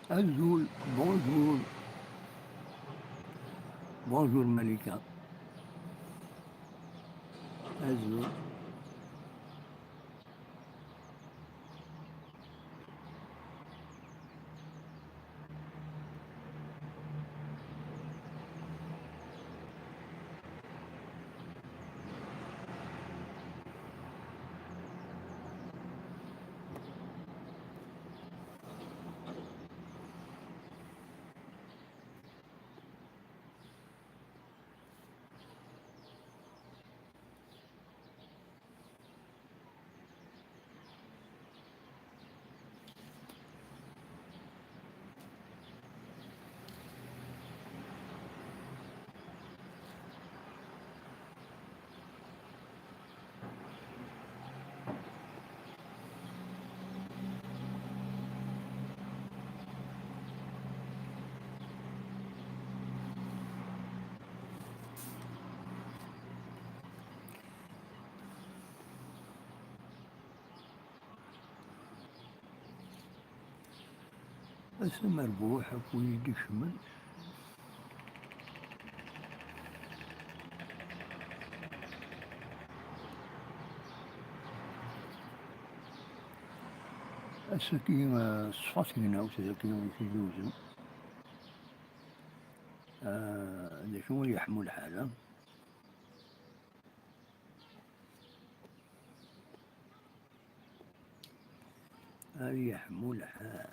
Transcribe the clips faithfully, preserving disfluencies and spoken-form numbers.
Azul, bonjour. Bonjour Malika. Azul. Ass amerbuḥ akk wid i d-ikecmen. Ass-agi, eh, ṣṣfa tegnawt dagi i Tizi Uzzu. Eh, d acu i yeḥmu lḥal, eh? Ay yeḥmu lḥal.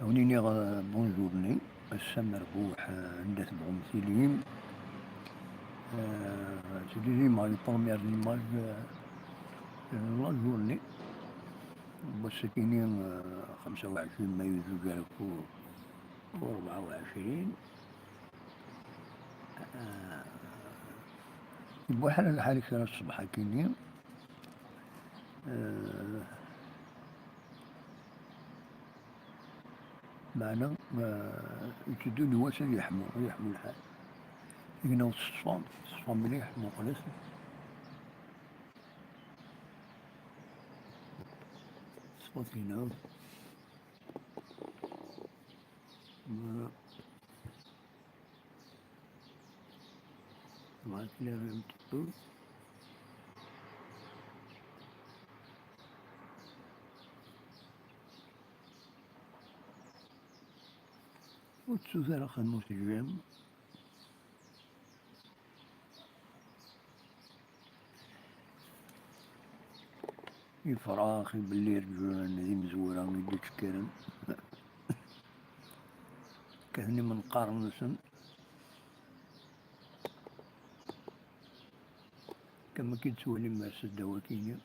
A wen-iniɣ, euh, bonjour-nni, ass amerbuḥ, euh, anda tebɣum tilim. Euh, c'est deuxième image, première image, euh, la journée. Wass-akini, euh, xemsa u ɛecrin mayu zuǧ alaf u rebɛa u ɛecrin. Ah, yewwa ḥal lḥal kra ṣṣbeḥ akini. Ah, meɛna, ah, iteddu-d wass ad yeḥmu, ad yeḥmu lḥal. Igna ṣṣfa, ṣṣfa mliḥ, muqlet. Ṣṣfa tina. Voilà. On va accélérer un petit peu. Ur ttut ara xedmet j'aime. Ifrax i belli rǧun d imezwura i d-ittekkaren. Kkaten imenqaren-nsen. Kama k-id-twalim ar seddaw akini.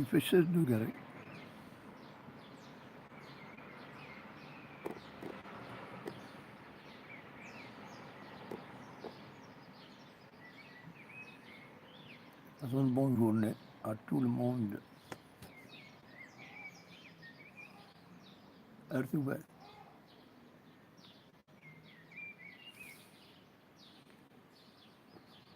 Ifessed d ugari. Bonne journée à tout le monde. Ar tubert.